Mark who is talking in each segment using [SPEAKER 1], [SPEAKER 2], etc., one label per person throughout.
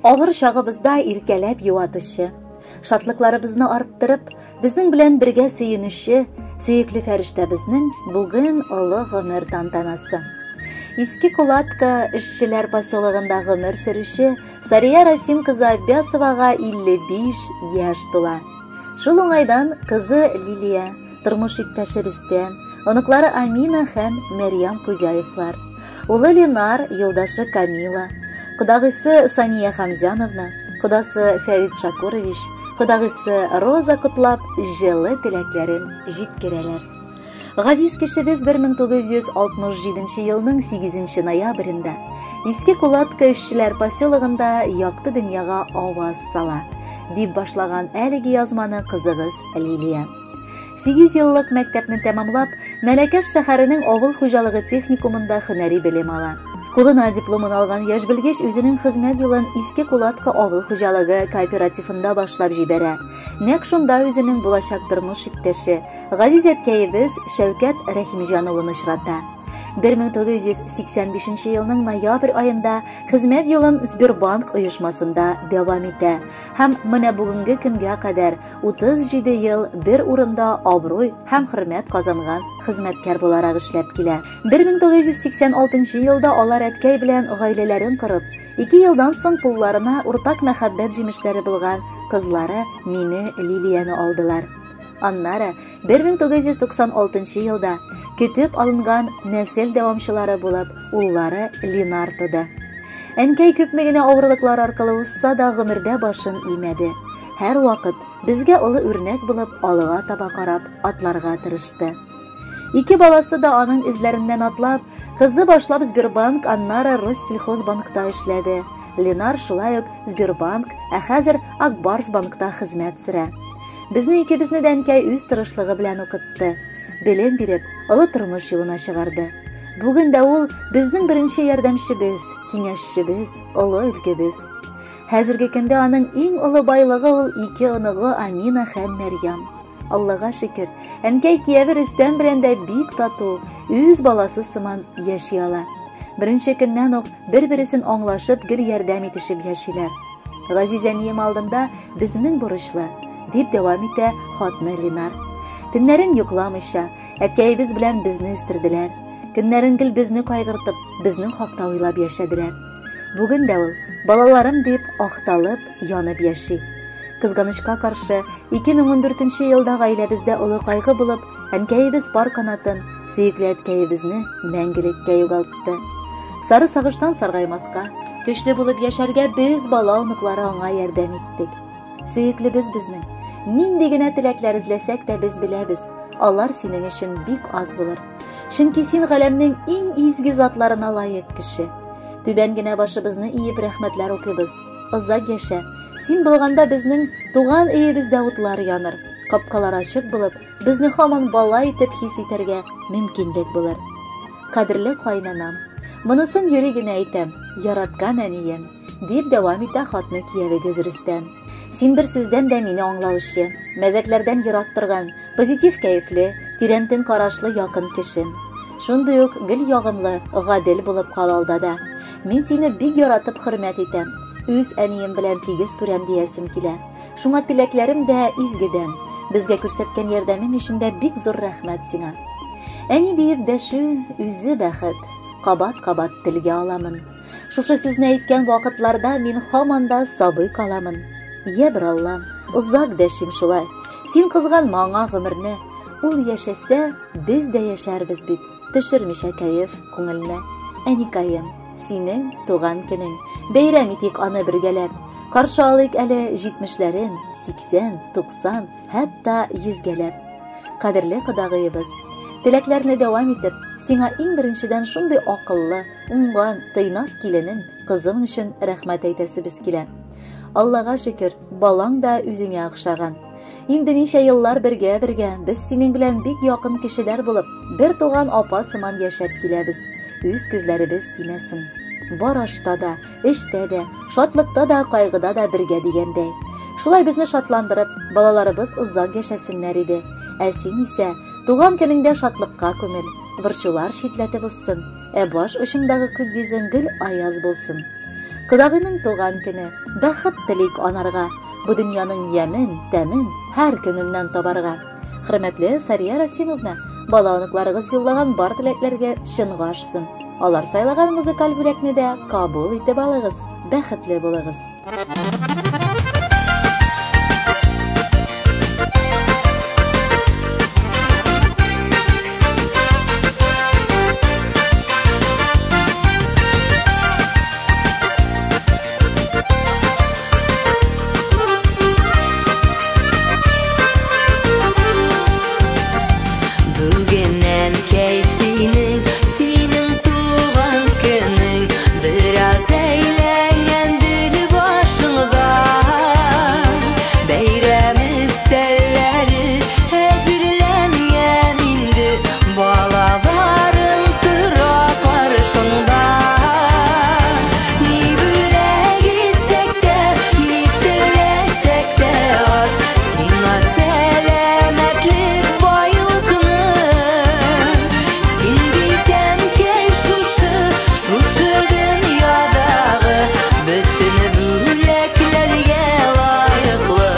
[SPEAKER 1] Авыр чагыбызда иркәләп юатучы, шатлыкларыбызны арттырып, безнең белән бергә сөенүче сөекле фәрештәбезнең бүген олы гомер тантанасы. Иске Кулатка эшчеләр поселогында гомер сөрүче Сария Расим кызы Аббясовага 55 яшь тула. Шул уңайдан кызы Лилия, тормыш иптәше Рөстәм, оныклары Амина һәм Мәрьям Кузяевлар, улы Ленар, юлдашы Камила, кодагыйсы Сания Хамзяновна, кодасы Фәрит Шакурович, кодагыйсы Роза котлап, җылы теләкләрен җиткерәләр. Газиз кешебез 1967 елның 8 ноябрендә Иске Кулатка эшчеләр поселогында якты дөньяга аваз сала, дип башлаган әлеге язманы кызыгыз Лилия. 8 еллык мәктәпне тәмамлап, Мәләкәс шәһәренең авыл хуҗалыгы техникумында һөнәри белем ала. Кулына дипломын алган яшь белгеч үзенең хезмәт юлын Иске Кулатка авыл хуҗалыгы кооперативында башлап җибәрә. Нәкъ шунда үзенең булачак тормыш иптәше, Газиз әткәебез Шәүкәт Рәхимҗан улын очрата. 1985 елның ноябрь аенда хезмәт юлын Сбербанк оешмасында дәвам итә һәм менә бүгенге көнгә кадәр 37 ел бер урында абруй һәм хөрмәт казанган хезмәткәр буларак эшләп килә. 1986 елда алар әткәй белән гаиләләрен корып, ике елдан соң кулларына уртак мәхәббәт җимешләре булган кызлары мине Лилияне алдылар. Аннары 1996 елда көтеп алынган нәсел дәвамчылары булып уллары Ленар туды. Әнкәй күпме генә авырлыклар аркылы узса да гомердә башын имәде. Һәрвакыт безгә олы үрнәк булып алга таба карап атларга тырышты. Ике баласы да аның эзләреннән атлап, кызы башлап Сбербанк, аннары Россельхозбанкта эшләде. Ленар шулай ук Сбербанк, ә хәзер Акбарс банкта хезмәт сөрә. Безне икебезне дә әнкәй үз тырышлыгы белән укытты. Белем биреп, олы тормыш юлына чыгарды. Бүген дә ул безнең беренче ярдәмчебез, киңәшчебез, олы өлкебез. Хәзерге көндә аның иң олы байлыгы ул ике оныгы Амина һәм Мәрьям. Аллага шөкер, әнкәй кияве Рөстәм белән дә бик тату, үз баласы сыман яши ала. Беренче көннән үк бер-бересен аңлашып, гел ярдәм итешеп яшиләр. Газиз әнием алдында безнең бурычлы, дип дәвам итә хатны Ленар. Төннәрен йокламыйча, әткәебез белән безне үстерделәр. Көннәрен гел безне кайгыртып, безнең хакта уйлап яшәделәр. Бүген дә ул, балаларым дип, ахталып, янып яши. Кызганычка каршы, 2014 елда гаиләбездә олы кайгы булып, әнкәебез пар канатын, сөекле әткәебезне мәңгелеккә югалтты. Сары сагыштан саргаймаска, көчле булып яшәргә без бала оныклары аңа ярдәм иттек. Сөеклебез безнең. Нинди генә теләкләр эзләсәк тә без беләбез, алар синең өчен бик аз булыр. Чөнки син галәмнең иң изге затларына лаек кеше. Түбән генә башыбызны иеп рәхмәтләр укыйбыз. Озак яшә. Син булганда безнең туган өебездә утлар яныр. Капкалар ачык булып, безне һаман бала итеп хис итәргә мөмкинлек булыр. Кадерле кайнанам, монысын юри генә әйтәм, яраткан әнием, дип дәвам итә хатны киявегез Рөстәм. Син бер сүздән дә мине аңлаучы, мәзәкләрдән ерак торган, позитив кәефле, тирәнтен карашлы якын кешем. Шундый ук гел ягымлы, гадел булып кал алда да. Мин сине бик яратып хөрмәт итәм. Үз әнием белән тигез күрәм диясем килә. Шуңа теләкләрем дә изгедән. Безгә күрсәткән ярдәмең өчен дә бик зур рәхмәт сиңа. Әни диеп дәшү үзе бәхет. Кабат-кабат телгә аламын. Шушы сүзне әйткән вакытларда мин һаман да сабый каламын. Йә бер Аллам, озак дәшим шулай. Син кызганма аңа гомерне. Ул яшәсә, без дә яшәрбез бит. Төшермичә кәеф, күңелне. Әникаем, синең туган көнең. Бәйрәм итик аны бергәләп. Каршы алыйк әле җитмешләрен, сиксән, туксан, хәтта йөзгәләп. Кадерле кодагыебыз, теләкләрне дәвам итеп, сиңа иң беренчедән шундый акыллы, уңган, тыйнак киленең, кызың өчен рәхмәт әйтәсебез килә. Аллага шөкер, балаң да үзеңә охшаган. Инде ничә еллар бергә-бергә, без синең белән бик якын кешеләр булып, бер туган апа сыман яшәп киләбез. Үз күзләребез тимәсен. Бар ашта да, эштә дә, шатлыкта да, кайгыда да бергә дигәндәй. Шулай безне шатландырып, балаларыбыз озак яшәсеннәр иде. Ә син исә, туган көнеңдә шатлыкка күмел, борчулар читләтеп узсын, ә баш очыңдагы күк йөзең гел аяз булсын. Кодагыйның туган көне, бәхет телик анарга. Бу дөньяның ямен, тәмен һәр көненнән табарга. Хөрмәтле Сария Расимовна, бала оныкларыгыз юллаган бар теләкләргә чынга ашсын. Алар сайлаган музыкаль бүләкне дә кабул итеп алыгыз. Бәхетле булыгыз.
[SPEAKER 2] Бүген әнкәй синең, синең туган көнең, бераз әйләнгәндер башыңда. Бәйрәм өстәлләре әзерләнгән инде, балаларың тора каршыңда. Ни бүләк итсәк тә, ни теләсәк тә аз, сиңа сәламәтлек, байлыкны. Син бит, әнкәй, шушы, шушы дөньядагы бөтен бүләкләргә лаеклы.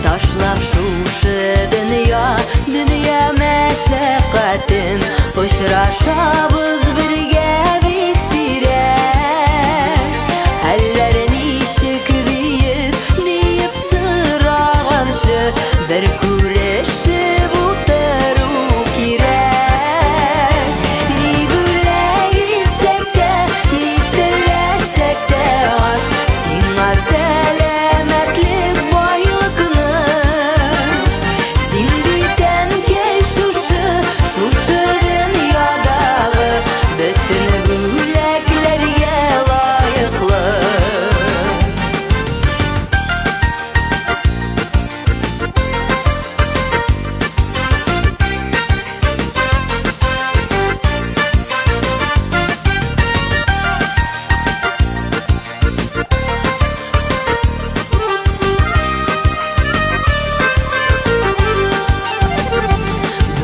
[SPEAKER 2] Ташлап шушы дөнья, дөнья мәшәкатен, очрашабыз бергә бик сирәк. Хәлләр ничек диеп, диеп сораганчы, бер күрешеп утыру кирәк. Ни бүләк итсәк тә, ни теләсәк тә аз, сиңа сәламәтлек, байлыкны. Син бит, әнкәй, шушы, шушы дөньядагы бөтен бүләкләргә лаеклы.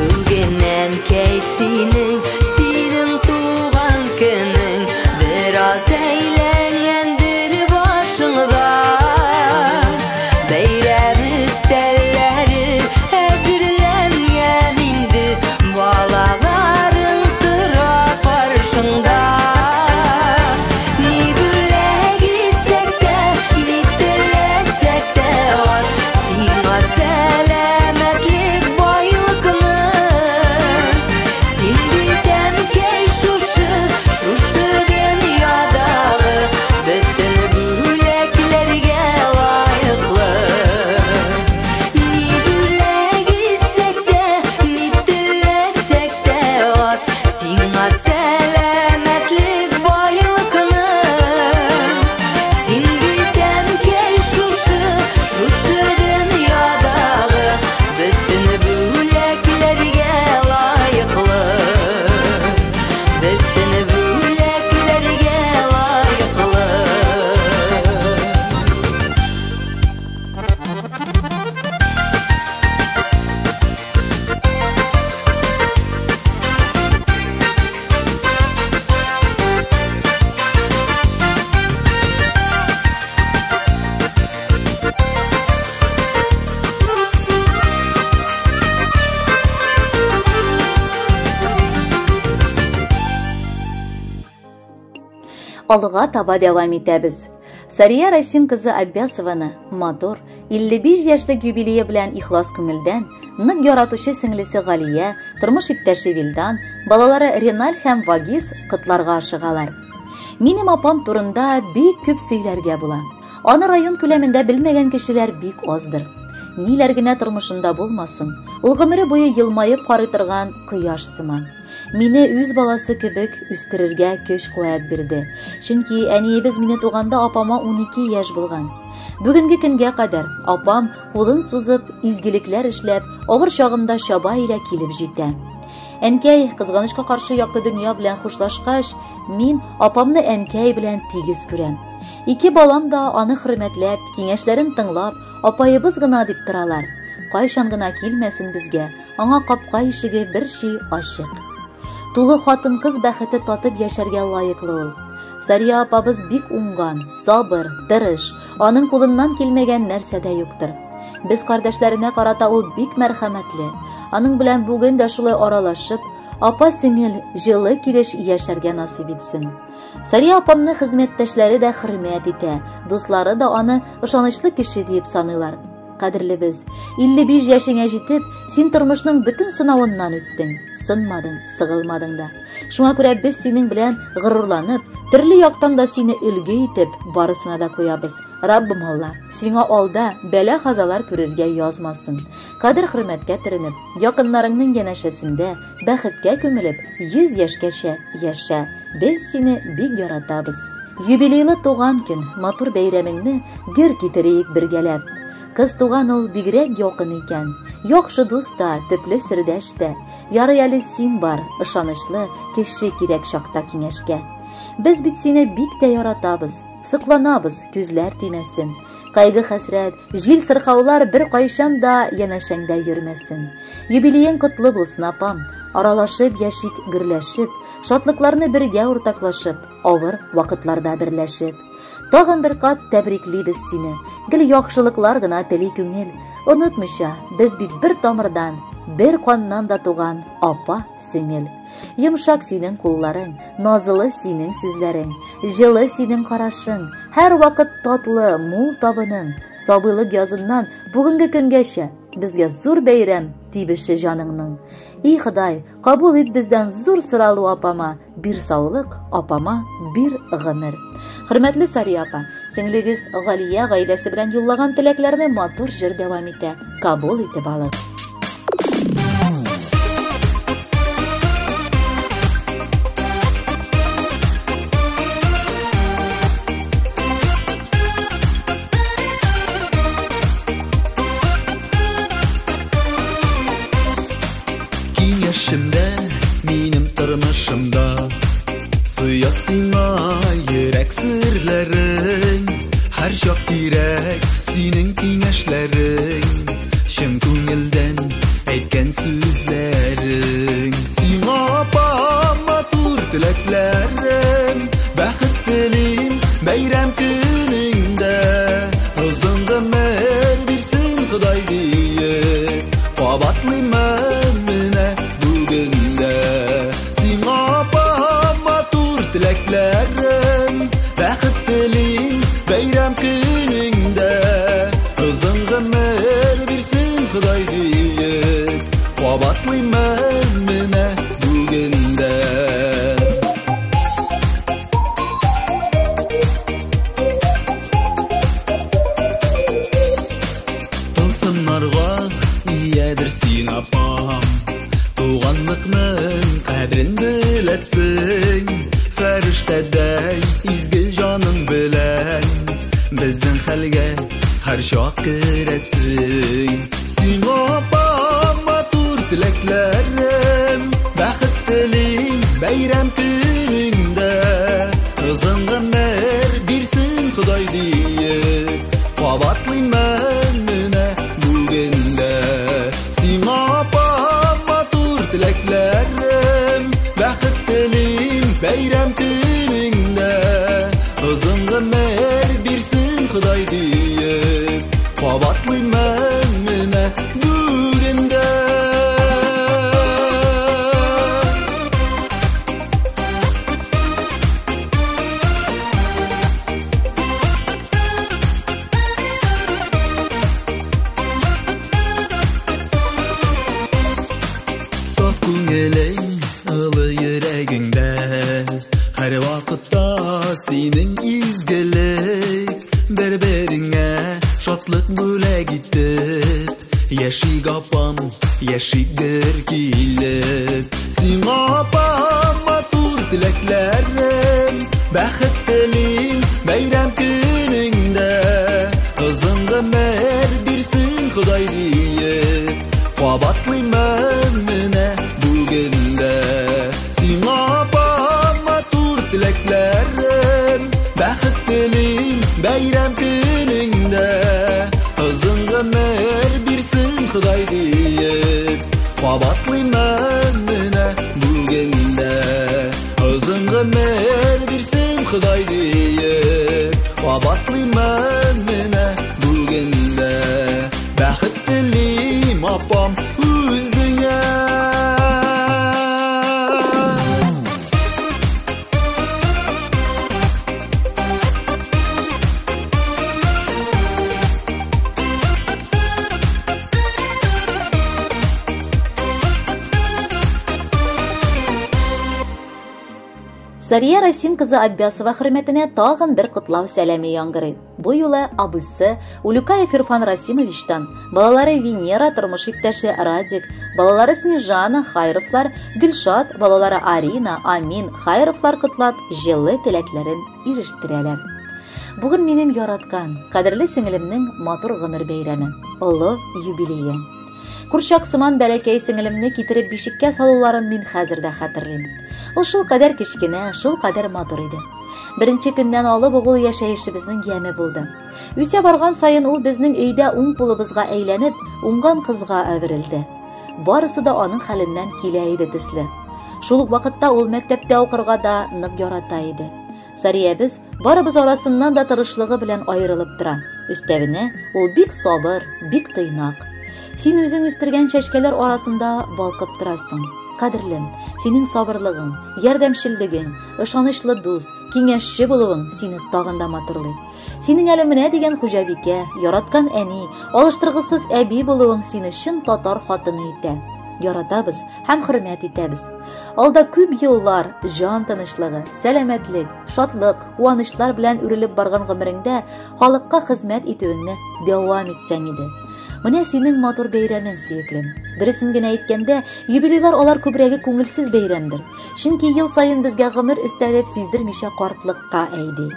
[SPEAKER 2] Бүген, әнкәй, синең, синең туган көнең, бераз әйләнгәндер башыңда. Бәйрәм өстәлләре әзерләнгән инде, балаларың тора каршыңда. Ни бүләк итсәк тә, ни теләсәк тә аз, сиңа сәламәтлек, байлыкны. Син бит, әнкәй, шушы, шушы дөньядагы бөтен бүләкләргә лаеклы. Ни бүләк итсәк тә, ни теләсәк тә аз, сиңа сәламәтлек, байлыкны. Син бит, әнкәй, шушы, шушы дөньядагы бөтен бүләкләргә лаеклы. Бөтен бүләкләргә лаеклы.
[SPEAKER 1] Алга таба дәвам итәбез. Сария Расим кызы Аббясованы матур 55 яшьлек юбилее белән ихлас күңелдән нык яратучы сеңлесе Галия, тормыш иптәше Вилдан, балалары Реналь һәм Вагиз котларга ашыгалар. Минем апам турында бик күп сөйләргә була. Аны район күләмендә белмәгән кешеләр бик аздыр. Ниләр генә тормышында булмасын, ул гомере буе елмаеп карый торган кояш сыман. Мине үз баласы кебек үстерергә көч-куәт бирде. Чөнки әниебез мине туганда апама 12 яшь булган. Бүгенге көнгә кадәр апам кулын сузып, изгелекләр эшләп, авыр чагымда чаба илә килеп җитә. Әнкәй, кызганычка каршы, якты дөнья белән хушлашкач, мин апамны әнкәй белән тигез күрәм. Ике балам да аны хөрмәтләп, киңәшләрен тыңлап, апаебыз гына дип торалар. Кайчан гына килмәсен безгә, аңа капка ишеге бер ши ачык. Тулы хатын-кыз бәхете татып яшәргә лаеклы ул. Сария апабыз бик уңган, сабыр, тырыш, аның кулыннан килмәгән нәрсә дә юктыр. Без кардәшләренә карата ул бик мәрхәмәтле. Аның белән бүген дә шулай аралашып, апа-сеңел җылы килеш яшәргә насыйп итсен. Сария апамны хезмәттәшләре дә хөрмәт итә, дуслары да аны ышанычлы кеше диеп саныйлар. Кадерлебез, 55 яшеңә җитеп, син тормышның бөтен сынавыннан үттең, сынмадың, сыгылмадың да. Шуңа күрә без синең белән горурланып, төрле яктан да сине өлге итеп, барысына да куябыз. Раббым Алла, сиңа алда бәла-хазалар күрергә язмасын. Кадер-хөрмәткә төренеп, якыннарыңның янәшәсендә бәхеткә күмелеп, 100 яшькәчә яшә. Без сине бик яратабыз. Юбилейлы туган көн, матур бәйрәмеңне гер китерик бергәләп. Кыз туган ул бигрәк якын икән. Яхшы дус та, төпле сердәш тә. Ярый әле син бар, ышанычлы кеше кирәк чакта киңәшкә. Без бит сине бик тә яратабыз, сокланабыз, күзләр тимәсен. Кайгы-хәсрәт, җил сырхаулар бер кайчан да янәшәңдә йөрмәсен. Юбилеең котлы булсын, апам. Аралашып яшик, гөрләшеп, шатлыкларны бергә уртаклашып, авыр вакытларда берләшеп. Тагын бер кат тәбриклибез сине. Гел яхшылыклар гына тели күңел. Онытмыйча, без бит бер тамырдан, бер каннан да туган апа, сеңел. Йомшак синең кулларың, назлы синең сүзләрең, җылы синең карашың, һәр вакыт татлы, мул табының. Сабыйлык языннан бүгенге көнгәчә безгә зур бәйрәм тибеше җаныңның. И Ходай, кабул ит бездән зур соралу апама, бир саулык, апама бир гомер. Хөрмәтле Сария апа, сеңлегез Галия гаиләсе белән юллаган теләкләрне матур җыр дәвам итә. Кабул итеп алыгыз.
[SPEAKER 3] Киңәшемдә, минем тормышымда сыя сиңа йөрәк серләрең, һәр чак кирәк синең киңәшләрең, чын күңелдән әйткән сүзләрең. Сиңа апам матур теләкләрем, бәхет телим бәйрәм көнеңдә, озын гомер бирсен Ходай диеп, кабатлыймын менә бүген дә. Сиңа апам матур теләкләрем, бәхет телим бәйрәм көнеңдә, озын гомер бирсен Ходай диеп, кабатлыймын менә бүген дә. Тылсымнарга иядер син апам, туганлыкның кадерен беләсең, фәрештәдәй изге җаның белән безнең хәлгә һәр чак керәсең. Сиңа апам матур теләкләрем, бәхет телим бәйрәм көнеңдә, озын гомер бирсен Ходай диеп, кабатлыймын менә бүген дә. Сиңа апам матур теләкләрем, бәхет телим бәйрәм көнеңдә, озын гомер бирсен Ходай диеп, кабатлыймын менә бүген дә. Саф күңелең, ылы йөрәгеңдә, һәр вакытта синең изгелек, бер-береңә шатлык бүләк итеп, яшик апам, яшик гөр килеп. Сиңа апам матур теләкләрем, бәхет телим бәйрәм көнеңдә, озын гомер бирсен Ходай диеп, кабатлыймын менә бүген дә. Сиңа апам матур теләкләрем, бәхет телим бәйрәм көнеңдә, озын Кабатлыймын менә бүген дә. Озын гомер бирсен Ходай диеп, кабатлыймын менә бүген дә. Бәхет телим, апам, үзеңә.
[SPEAKER 1] Сария Расим кызы Аббясова хөрмәтенә тагын бер котлау сәламе яңгырый. Бу юлы абыйсы Улюкаев Ирфан Расимовичтан, балалары Венера, тормыш иптәше Радик, балалары Снежана, Хайровлар, Гөлшат, балалары Арина, Амин, Хайровлар котлап, җылы теләкләрен ирештерәләр. Бүген минем яраткан, кадерле сеңелемнең матур гомер бәйрәме, олы юбилее. Курчак сыман бәләкәй сеңелемне китереп бишеккә салуларын мин хәзер дә хәтерлим. Ул шул кадәр кечкенә, шул кадәр матур иде. Беренче көннән алып ул яшәешебезнең яме булды. Үсә барган саен ул безнең өйдә уң кулыбызга әйләнеп, уңган кызга әверелде. Барысы да аның хәленнән килә иде төсле. Шул ук вакытта ул мәктәптә укырга да нык ярата иде. Сариябез барыбыз арасыннан да тырышлыгы белән аерылып тора. Өстәвенә ул бик сабыр, бик тыйнак. Син үзең үстергән чәчкәләр арасында балкып торасың. Кадерлем, синең сабырлыгың, ярдәмчеллегең, ышанычлы дус, киңәшче булуың сине тагын да матурлый. Синең әле менә дигән хуҗабикә, яраткан әни, алыштыргысыз әби булуың сине чын татар хатыны итә. Яратабыз һәм хөрмәт итәбез. Алда күп еллар җан тынычлыгы, сәламәтлек, шатлык, куанычлар белән үрелеп барган гомереңдә халыкка хезмәт итүеңне дәвам итсәң иде. Менә синең матур бәйрәмең, сөеклем. Дөресен генә әйткәндә, юбилейлар алар күбрәге күңелсез бәйрәмдер. Чөнки ел саен безгә гомер өстәлеп сиздермичә картлыкка әйди.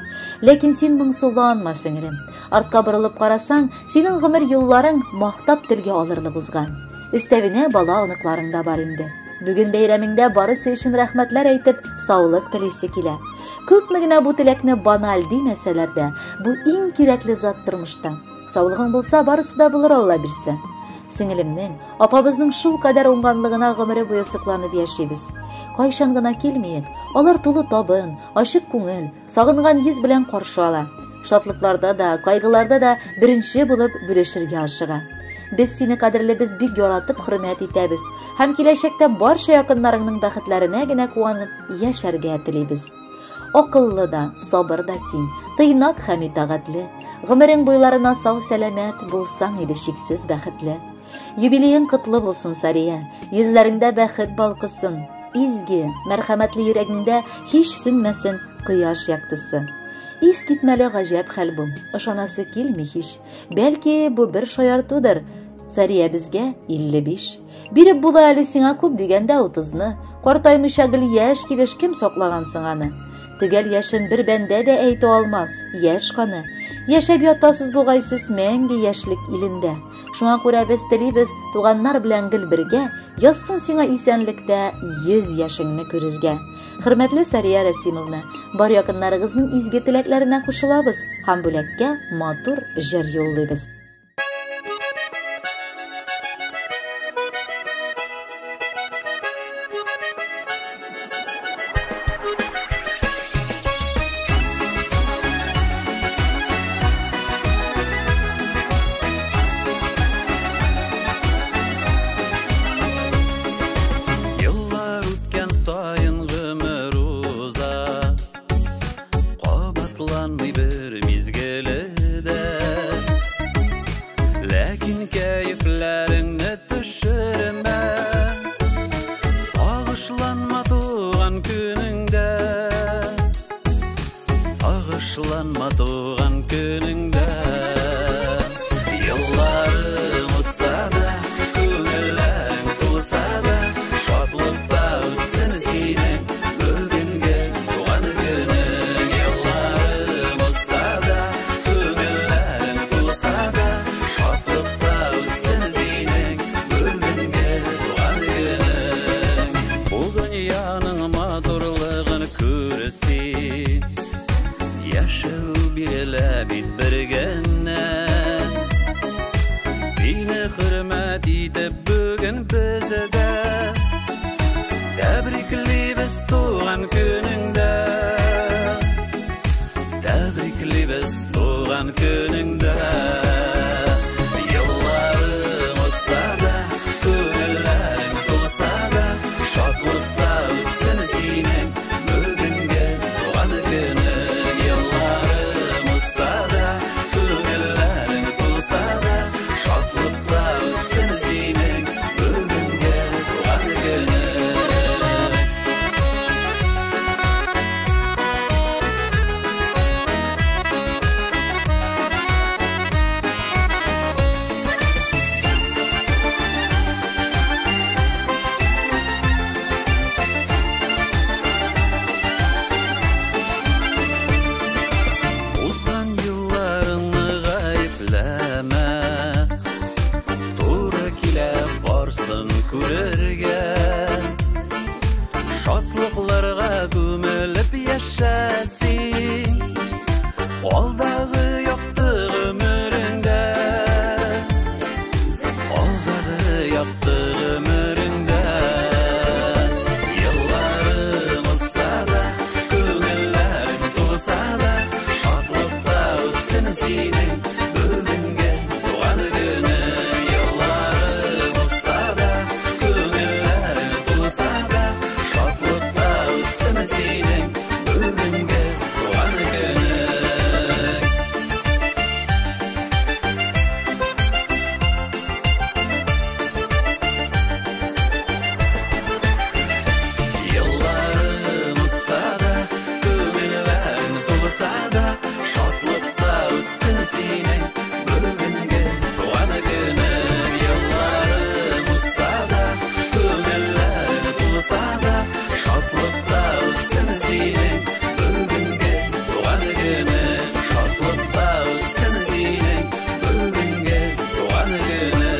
[SPEAKER 1] Ләкин син моңсуланма, сеңелем. Артка борылып карасаң, синең гомер юлларың мактап телгә алырлык узган. Өстәвенә бала оныкларың да бар инде. Бүген бәйрәмеңдә барысы өчен рәхмәтләр әйтеп, саулык телисе килә. Күпме генә бу теләкне баналь димәсәләр дә, бу иң кирәкле зат тормышта. Саулыгың булса, барысы да булыр, Алла бирсә. Сеңелемнең, апабызның шул кадәр уңганлыгына гомере буе сокланып яшибез. Кайчан гына килмиек, алар тулы табын, ачык күңел, сагынган йөз белән каршы ала. Шатлыкларда да, кайгыларда да беренче булып бүлешергә ашыга. Без сине, кадерлебез, бик яратып хөрмәт итәбез һәм киләчәктә барча якыннарыңның бәхетләренә генә куанып яшәргә телибез. Акыллы да, сабыр да син, тыйнак һәм итагатьле. Гомерең буйларына сау сәламәт булсаң иде чиксез бәхетле. Юбилеең котлы булсын, Сария. Йөзләреңдә бәхет балкысын. Изге, мәрхәмәтле йөрәгеңдә һич сүнмәсен кояш яктысы. Искитмәле гаҗәп хәл бу. Ышанасы килми һич. Бәлки бу бер шаяртудыр. Сария безгә 55. Биреп була әле сиңа күп дигәндә 30-ны. Картаймыйча гел яшь килеш кем саклагансың аны? Төгәл яшен бер бәндә дә әйтә алмас, яшь каны. Яшәп ятасыз бугай сез мәңге яшьлек илендә. Шуңа күрә без телибез туганнар белән гел бергә, язсын сиңа исәнлектә 100 яшеңне күрергә. Хөрмәтле Сария Расимовна, бар якыннарыгызның изге теләкләренә кушылабыз һәм бүләккә матур җыр юллыйбыз.
[SPEAKER 4] Еллар үткән саен гомер уза, кабатланмый бер мизгеле дә. Ләкин кәефләреңне төшермә, сагышланма туган көнеңдә, сагышланма туган көнеңдә. Елларың узса да, күңелләрең тулса да, шатлыкта үтсен синең бүгенге туган көнең. Елларың узса да, күңелләрең тулса да, шатлыкта үтсен синең бүгенге туган көнең. Бу дөньяның матурлыгын күр син, яшәү бирелә бит бер генә. Сине хөрмәт итеп бүген без дә Туган көнеңдә. Елларың узса да, күңелләрең тулса да, шатлыкта үтсен синең бүгенге туган көнең. Елларың узса да, күңелләрең тулса да, шатлыкта үтсен синең бүгенге туган көнең. Узган елларыңны гаепләмә, туры килә барсын күрергә. Шатлыкларга күмелеп яшә син, алдагы якты гомереңдә. Алдагы якты гомереңдә. Елларың узса да, күңелләрең тулса да, шатлыкта үтсен синең бүгенге туган көнең. Елларың узса да, күңелләрең тулса да, шатлыкта үтсен синең бүгенге туган көнең. Елларың узса да, күңелләрең тулса да, шатлыкта үтсен синең бүгенге туган көнең. Елларың узса да, күңелләрең тулса да, шатлыкта үтсен синең бүгенге туган көнең. Шатлыкта үтсен синең бүгенге туган көнең.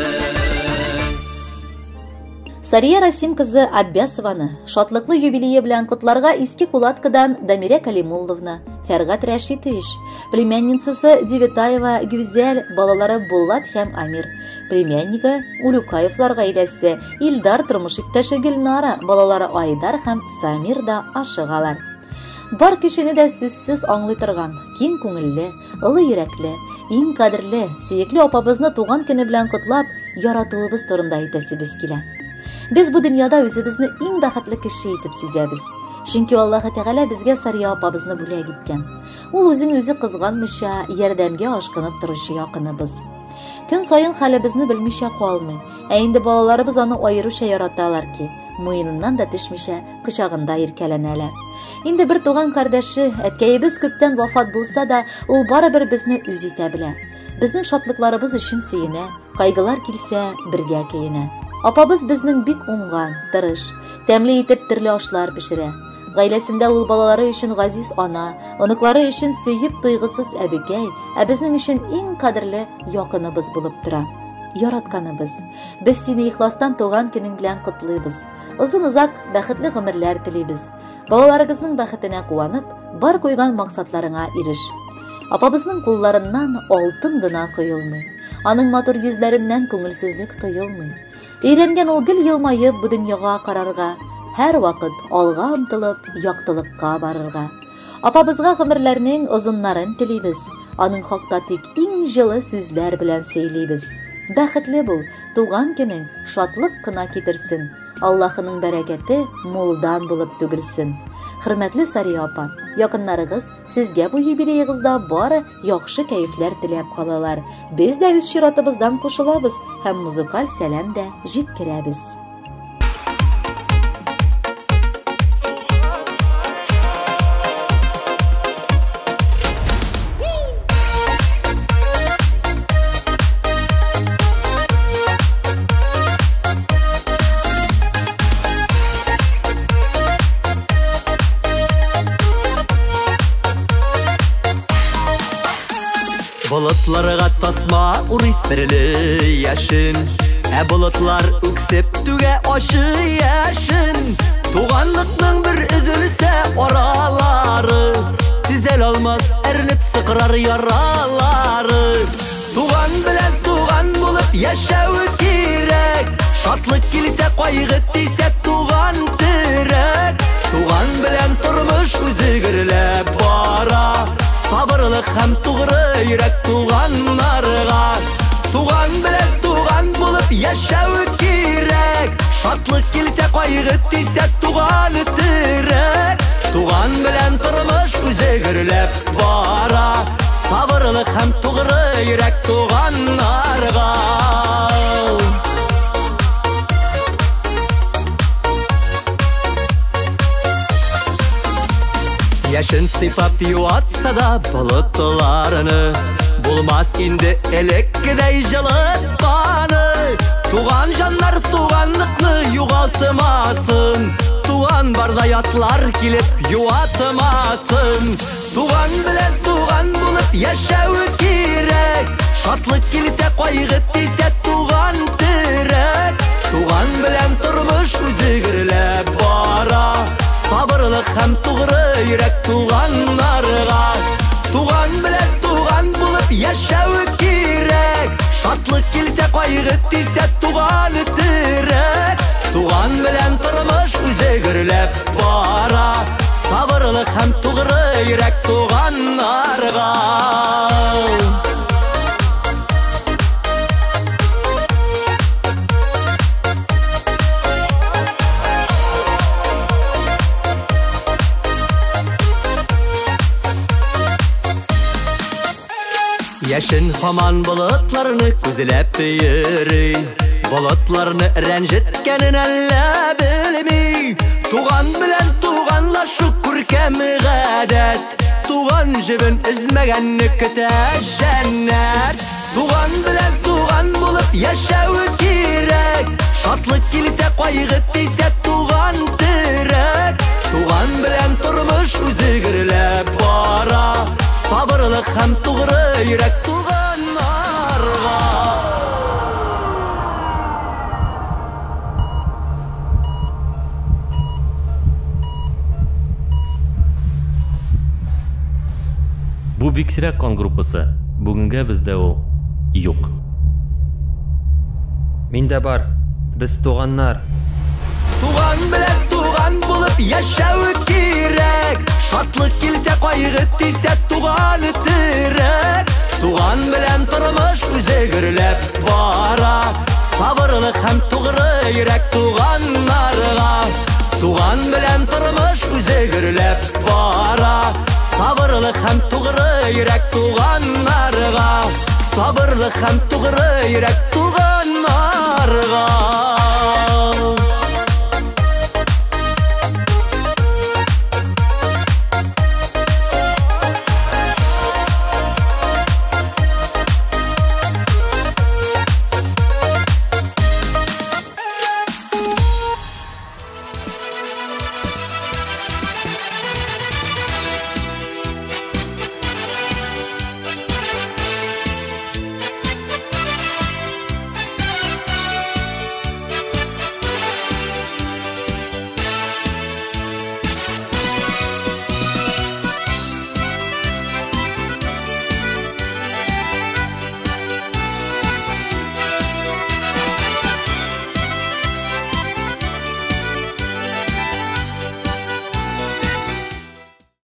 [SPEAKER 1] Сария Расим кызы Аббясованы шатлыклы юбилее белән котларга Иске Кулаткадан Дамирә Калимулловна, Фәргать Рәшитович, племянницасы Девитаева Гүзәл, балалары Булат һәм Амир, племяннигы Улюкаевлар гаиләсе, Илдар тормыш иптәше Гөлнара, балалары Айдар һәм Самир да ашыгалар. Бар кешене дә сүзсез аңлый торган, киң күңелле, олы йөрәкле, иң кадерле, сөекле апабызны туган көне белән котлап, яратуыбыз турында әйтәсебез килә. Без бу дөньяда үзебезне иң бәхетле кеше итеп сизәбез. Чөнки Аллаһы Тәгалә безгә Сария апабызны бүләк иткән. Ул үзен үзе кызганмыйча, ярдәмгә ашкынып торучы якыныбыз. Көн саен хәлебезне белмичә калмый. Ә инде балаларыбыз аны аеруча яраталар ки, муеныннан да төшмичә кочагында иркәләнәләр. Инде бер туган кардәше, әткәебез күптән вафат булса да, ул барыбер безне үз итә белә. Безнең шатлыкларыбыз өчен сөенә, кайгылар килсә, бергә көенә. Апабыз безнең бик уңган, тырыш, тәмле итеп төрле ашлар пешерә. Гаиләсендә ул балалары өчен газиз ана, оныклары өчен сөеп туйгысыз әбекәй, ә безнең өчен иң кадерле якыныбыз булып тора. Яратканыбыз. Без сине ихластан туган көнең белән котлыйбыз. Озын-озак бәхетле гомерләр телибез. Балаларыгызның бәхетенә куанып, бар куйган максатларыңа иреш. Апабызның кулларыннан алтын гына коелмый. Аның матур йөзләреннән күңелсезлек тоелмый. Өйрәнгән ул гел елмаеп бу дөньяга карарга, һәр вакыт алга омтылып, яктылыкка барырга. Апабызга гомерләрнең озыннарын телибез. Аның хакта тик иң җылы сүзләр белән сөйлибез. Бәхетле бул, туган көнең шатлык кына китерсен. Аллаһының бәрәкәте мулдан булып түгелсен. Хөрмәтле Сария апа, якыннарыгыз сезгә бу юбилеегызда бары яхшы кәефләр теләп калалар. Без дә үз чиратыбыздан кушылабыз һәм музыкаль сәлам дә җиткерәбез.
[SPEAKER 5] Болотларга тасма урый серле яшен, ә болотлар үксеп түгә ачы яшен. Туганлыкның бер өзелсә аралары, төзәл алмас әрнеп сыкрар яралары. Туган белән туган булып яшәү кирәк, шатлык килсә кайгы тисә туган терәк. Туган белән тормыш үзе гөрләп бара, Сабырлык һәм тугры йөрәк туганнарга. Туган белән туган булып яшәү кирәк. Шатлык килсә, кайгы тисә, туган терәк. Туган белән тормыш үзе гөрләп бара. Сабырлык һәм тугры йөрәк туганнарга. Яшен сыйпап юатса да болытларны, булмас инде элеккедәй җылытканы. Туган җаннар туганлыкны югалтмасын, туган барда ятлар килеп юатмасын. Туган белән туган булып яшәү кирәк. Шатлык килсә, кайгы тисә, туган терәк. Туган белән тормыш үзе гөрләп бара. Сабырлык һәм тугры йөрәк туганнарга. Туган белән туган булып яшәү кирәк. Шатлык килсә, кайгы тисә, туган терәк. Туган белән тормыш үзе гөрләп бара. Сабырлык һәм тугры йөрәк туганнарга. Яшен һаман болытларны күзләп йөри, болытларны рәнҗеткәнен әллә белми. Туган белән туганлашу күркәм гадәт, туган җебен өзмәгәнне көтә җәннәт. Туган белән туган булып яшәү кирәк. Шатлык килсә, кайгы тисә, туган терәк. Туган белән тормыш үзе гөрләп бара. Сабырлык һәм тугры йөрәк туганнарга.
[SPEAKER 6] Бу бик сирәк кан группасы. Бүгенгә бездә ул юк.
[SPEAKER 7] Миндә бар. Без туганнар.
[SPEAKER 5] Туган белән туган булып яшәү кирәк. Шатлык килсә, кайгы тисә, туган терәк. Туган белән тормыш үзе гөрләп бара. Сабырлык һәм тугры йөрәк туганнарга. Туган белән тормыш үзе гөрләп бара. Сабырлык һәм тугры йөрәк туганнарга. Сабырлык һәм тугры йөрәк туганнарга.